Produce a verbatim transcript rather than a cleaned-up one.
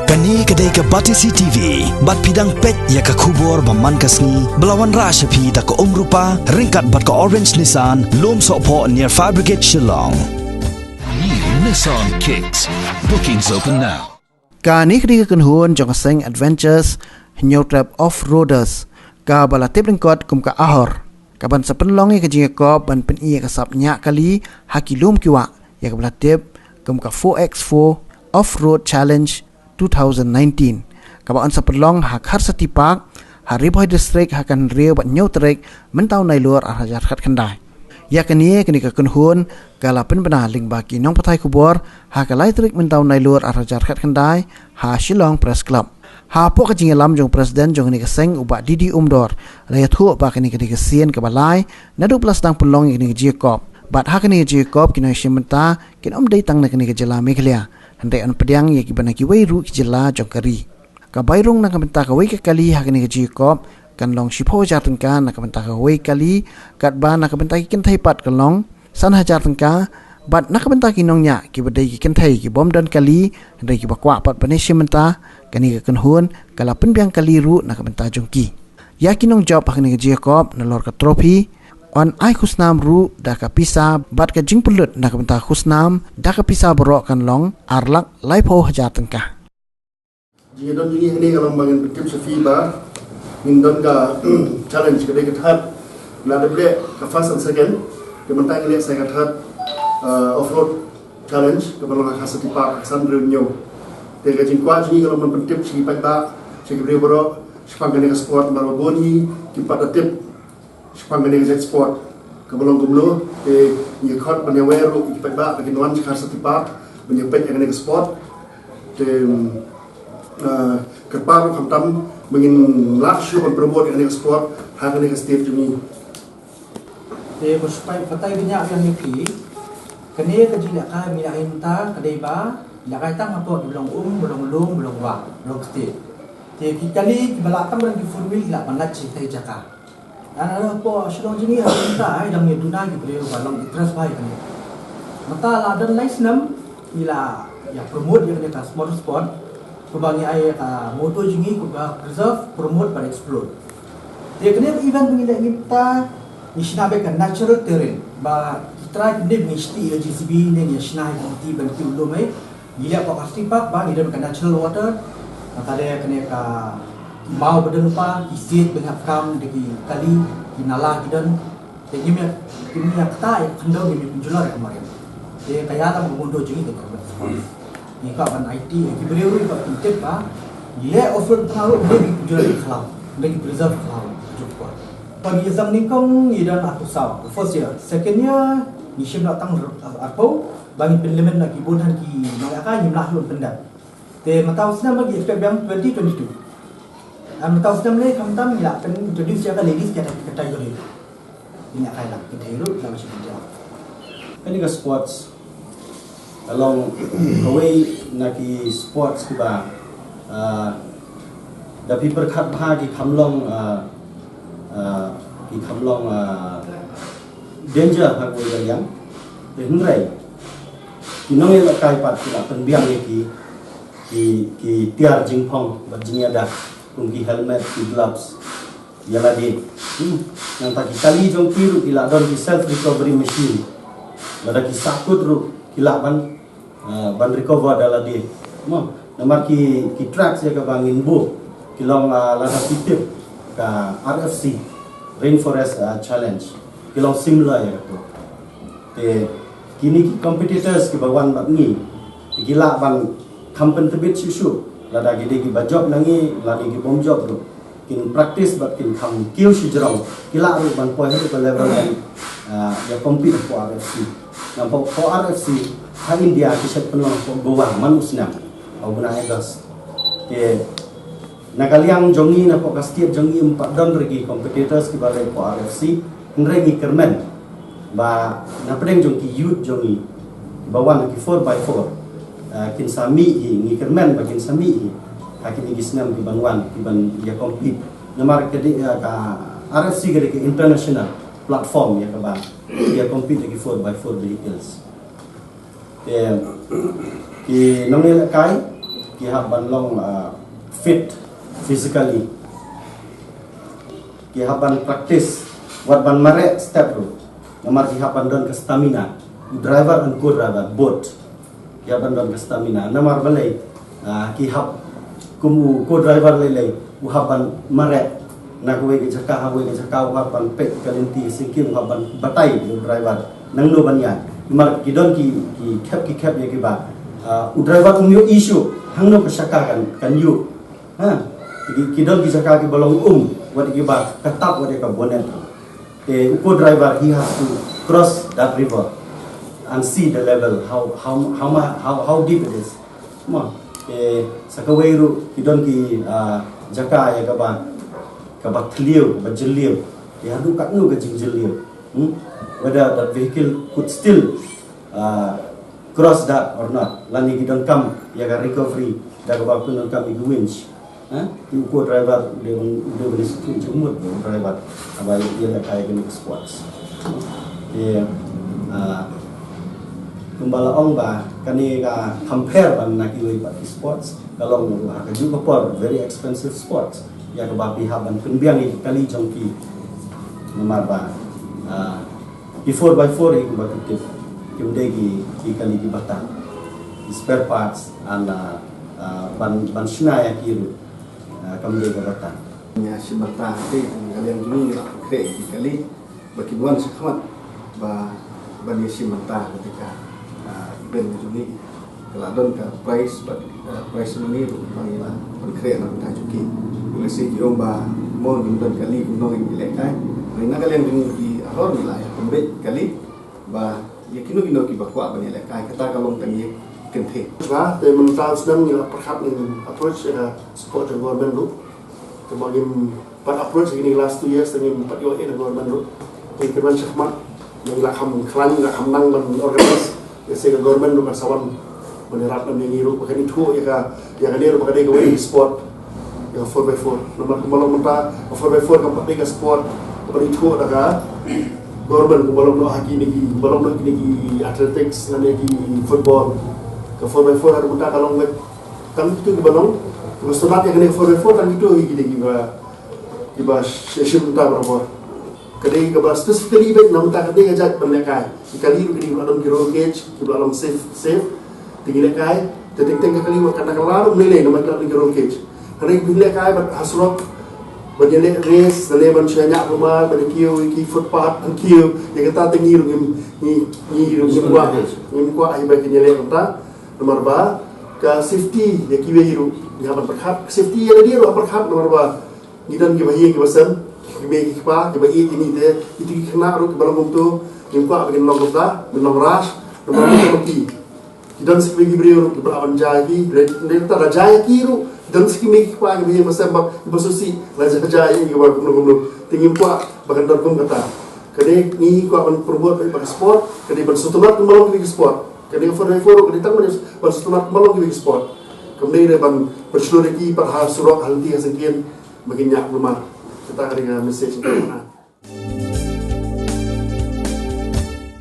Kane ka dei ka Batesi T V, bad phi dang peit ïa ka khubor ba man ka sngi, ba la wanrah sha phi da ka Umrupa, ryngkat bad ka Orange Nissan, Lumsohphoh near Fire Brigade Shillong. New Nissan Kicks. Bookings open now. Kane ka dei ka kynhun jong ka seng Adventures Hynñiewtrep Off-Roaders, kaba la tip lyngkot kum ka Ahor, kaban sa pynlong ïa ka jingïakop ban pyni ïa ka sap ñiah kali ha ki lum ki wah, ïa kaba la tip kum ka four X four Off-Road Challenge two thousand nineteen, kaba yn sa pynlong ha Kharsati Park, ha Ri Bhoi District, ha ka hynriew bad hynñiew tarik mynta u Nailur ar hajar khatkhyndai. Ïa kane, kane ka kynhun ka la pynbna lyngba ki nongpathai khubor ha ka lai tarik mynta u Nailur ar hajar khatkhyndai, ha Shillong Press Club. Hapoh ka jingïalam jong u President jong kane ka seng, u Bah D D Umdor, la ïathuh ba kane ka dei ka sien kaba lai naduh ba la sdang pynlong ïa kane ka jingïakop. Bad ha kane ka jingïakop, ki nongïashim bynta kin ym dei tang na kane ka jylla Meghalaya, hynrei yn pdiang ïa kiba na kiwei ruh ki jylla jong ka ri. Ka bai rung na ka bynta kawei ka kali ha kane ka jingïakop kan long shiphew hajar tyngka na ka bynta kawei ka kali, katba na ka bynta ki kynthei pat kan long san hajar tyngka, bad na ka bynta ki nongñiah kiba dei ki kynthei ki bym don kali, hynrei kiba kwah pat ban ïashim bynta, kane ka kynhun ka la pynbiang kali ruh na ka bynta jong ki. Ïa ki nongjop ha kane ka jingïakop, nalor ka trophy, yn ai khusnam ruh da ka pisa, bad ka jingpynlut na ka bynta khusnam da ka pisa baroh kan long ar lak laiphew hajar tyngka. Jingïadon jong ngi hangne ka long ba ngin pyntip sha phi ba ngin don ka challenge ka dei ka third. La dep leh ka first and second, te mynta ngi leh sa ka third, uh, off-road challenge kaba long ha Kharsati Park, ka san briew hynñiew. Te ka jingkwah jong ngi ka long ban pyntip sha ki paidbah, sha ki briew baroh shaphang kane ka sport, namar ba bun ngi kim pat da tip shaphang kane ka jait sport kaba long kumno. Te ngi khot ban ïa wer ruh ïa ki paidbah ba kin wan sha Kharsati Park ban ïa peit ïa kane ka sport. Te, ah, kyrpad ruh khamtam ba ngin lah shuh ban promote ïa kane ka sport ha kane ka state jong ngi. Te ba shu peit batai bniah biang ïa phi, kane ka jingïalehkai ba ngi la ai mynta ka dei ba ngi la ai tang hapoh ki ba long um, ba long lum, ba long wah, ba long state. Te ki kali kiba lah tang ban ki four wheel ki lah ban lait sha kitei ki jaka. Ngan ong hapoh Shillong jong ngi ha mynta, eh, dang ïa duna ki briew ba long interest bha ïa kane. Mynta la don lai snem ngi la ïa promote ïa kane ka motor sport, kaba ngi ai ka motto jong ngi kaba preserve, promote bad explore. Te kane ka event ba ngi leh mynta ngi shna beit ka natural terrain, ba ki trai ki ngi ngi shti ïa J C B ne ngi shna ïa ki lynti ban kiew lum, eh. Ngi leh hapoh Kharsati Park ba ngi don ka natural water. Nangta de kane ka maw ba don lypa, ki siej ba ngi hap kam da ki kali, ki nala ki don. Te ngim ïa, ngim ïa ktah ïa ka khyndew, ngim ïa pynjulor ïa ka mariang. Te ka ïalam ka mutdur jong ngi ka dei ban sports. Ngi kwah ban aiti ïa ki briew ruh ba kin tip ba ngi leh off-road tang ruh, ngi pynjulor ïa ka khlaw, ngi preserve ka khlaw jong ka por. Ba ngi ïa zang nyngkong ngi don arphew saw, first year. Second year ngi shim noh tang arphew. Ba ngin pynlem na ki bun than ki nongïalehkai, ngim lah shuh ban pyndep. Te mynta u snem ba ngi expect biang twenty twenty-two. Te mynta u snem lei khamtam ngi lah pyn introduce ïa ka ladies category. Ngi ïalehkai lang, ki dei ruh lang shi pyndiang. Kane ka sports ka long kawei na ki sports kiba, ah, da phi pyrkhat bha ki kham long, ah, ah, ki kham long, ah, danger ha kawei ka liang. Te hynrei ki nongïalehkai pat ki la pynbiang ïa ki, ki, ki tiar jingphong bad jingïada, kum ki helmet, ki gloves, ïa lade. Hmm. Nangta ki kali jong ki ruh ki la don ki self recovery machine. Lada ki sahkut ruh ki lah ban, eh, ban recover da lade. Mo, namar ki, ki tracks ïa kaba ngin buh ki long, ah, lada phi tip ka R F C, Rainforest, ah, Challenge. Ki long similar ïa kato. Te kine ki competitors kiba wan bad ngi, te ki lah ban kham pyntbit shuh shuh, lada ki dei kiba jop na ngi, lada ki bym jop ruh, kin practice bad kin kham kiew shajrong, ki lah ruh ban poi haduh ka level ban, ah, ïa compete hapoh R F C. Namar hapoh R F C ha India ki shet pynlong hapoh Goa man u snem, ha u bnai August. Te na ka liang jong ngi, napoh ka state jong ngi, ym pat don re ki competitors kiba leh hapoh R F C, hynrei ngi kyrmen ba na pdeng jong ki youth jong ngi kiba wan ha ki four by four, eh, kin sa mih hi, ngi kyrmen ba kin sa mih hi ha kine ki snem kiban wan, kiban ïa compete. Namar ka dei, eh, ka R F C ka dei ka international platform ïa kaba ïa compete ha ki four by four vehicles. Te ki nongïalehkai Ki hap ban long, uh, fit physically. Ki hap ban practice wat ban mareh step ruh. Namar ki hap ban don ka stamina. U driver and co-driver both. Ki hap ban don ka stamina. Namar balei, ah, ki hap kum u co-driver lei lei u hap ban mareh na kawei ka jaka ha kawei ka jaka, u hap ban peit ka lynti syngkien, u hap ban batai u driver nangno ban ïaid. Namar ki don ki, ki khep ki khep ïa kiba, ah, u driver um ïohi shuh hangno ka shaka kan, kan ïuh. Ha, ki, ki don ki jaka kiba long um, wat ïa kiba ka tap, wat ïa ka bonnet. Eh, u co-driver, he has to cross that river and see the level, how, how, how, mu- how, how deep it is. Mo, eh, sa kawei ruh ki don ki, ah, jaka ïa kaba, kaba thliew, kaba jylliew. Ïa haduh katno ka jingjylliew. Hmm? Whether that vehicle could still, uh, cross that or not. Lane ki donkam ïa ka recovery da kaba pyndonkam ïa ki winch. Ha? Ki u co-driver u dei ban, u dei ban ïa sdang jingmut u driver haba ïalehkai ïa kane ka sports. Te, ah, kumba la ong ba kane ka compare bad na kiwei pat ki sports, ka long ruh ha kajuh ka por very expensive sports. Ïa kaba phi hap ban pynbiang ïa ki kali jong ki. Namar ba, ah, ki four by four hi kumba ki tip, kim dei ki, ki kali kiba tang. Ki spare parts and, ah, ah, ban, ban shna ïa ki ruh, ah, kam dei kaba tang. Ïa shim bynta te ka liang jong ngi, ngi la pynkhreh ïa ki kali ba kin wan shakhmat ba, ban ïa shim bynta ha kata ka, ah, event jong ngi. Ka la don ka prize bad, eh, prize money ruh ba ngi la pynkhreh na ka bynta jong ki. Lehse ki ong ba mo ngim don kali kumno ngin ïalehkai. Hynrei na ka liang jong ngi ki halor ngi la ïa pynbeit kali ba ïa kino kino kiba kwah ban ïalehkai, kata ka long tang ïa ki kynthei. Ba te mynta u snem ngi la pyrkhat, ngin approach ïa ka support jong government ruh. Te ba ngim pat approach ïa kine last two years, te ngim pat ïoh ei na government ruh. Te ngin kyrmen shakhmat, ngi la kham khlaiñ, ngi la kham nang ban organize. Ïa se ka government ruh kan sa wan ban ïarap ïa ngi ruh, ba kan ithuh ïa ka, ïa kane ruh ba ka dei kawei ka sport, ïa ka four by four. Namar kumba long mynta ka four by four kam pat dei ka sport kaba ithuh da ka government, kumba long noh ha kine ki, kumba long noh kine ki athletics lane ki football. Ka four by four haduh mynta ka long wei tang kito kiba long, kiba sngewtynnat ïa kane ka four by four tang kito hi ki dei kiba, kiba sh- shim mynta barabor. Ka dei kaba specifically beit na mynta ka dei ka jait ban lehkai. Ki kali ruh ki dei kiba la don ki roll cage, kiba la long safe, safe. Te ngi lehkai, te teng teng ka kali wat kan da kylla ruh ym lei lei namar ki la don ki roll cage. Hynrei ngi lehkai bad ha surok, ban ïaleh race, lane ban shu ñiah kulmar, ban ïa kiew ïa ki footpath, ban kiew ïa kata, te ngi ruh ngim, ngi, ngi ruh ngim kwah, ngim kwah hi ba kin ïaleh kumta. Namar ba ka safety ïa kiwei ruh ngi hap ban pyrkhat, ka safety ïa lade ruh hap pyrkhat, namar ba ngi don kiba ïing kiba sem, ki mei ki kpa, kiba ïeit ïa ngi, te kito ki khynnah ruh kiba long kumto, ngim kwah ba kin long kumta, kin long rash, namar ba ki, ki don sa ki mei ki briew ruh kiba lah ban jia ïa ki, hynrei hynrei ta la jia ïa ki ruh, ki don sa ki mei ki kpa kiba ïeit ba sem bad kiba sngewsih, la jia jia ïa ki kiba kumno kumno. Te ngim kwah ba kan don kum kata. Kane ngi kwah ban promote ba ka sport, kane ban sngewtynnat kumba long kine ki sport. Kane ka four by four ruh kane tang ban, ban sngewtynnat kumba long kine ki sport. Kam dei re ban pynshlur ïa ki pat ha surok, ha lynti ha syngkien, ba kin ñiah kulmar. Kata ka dei ka message.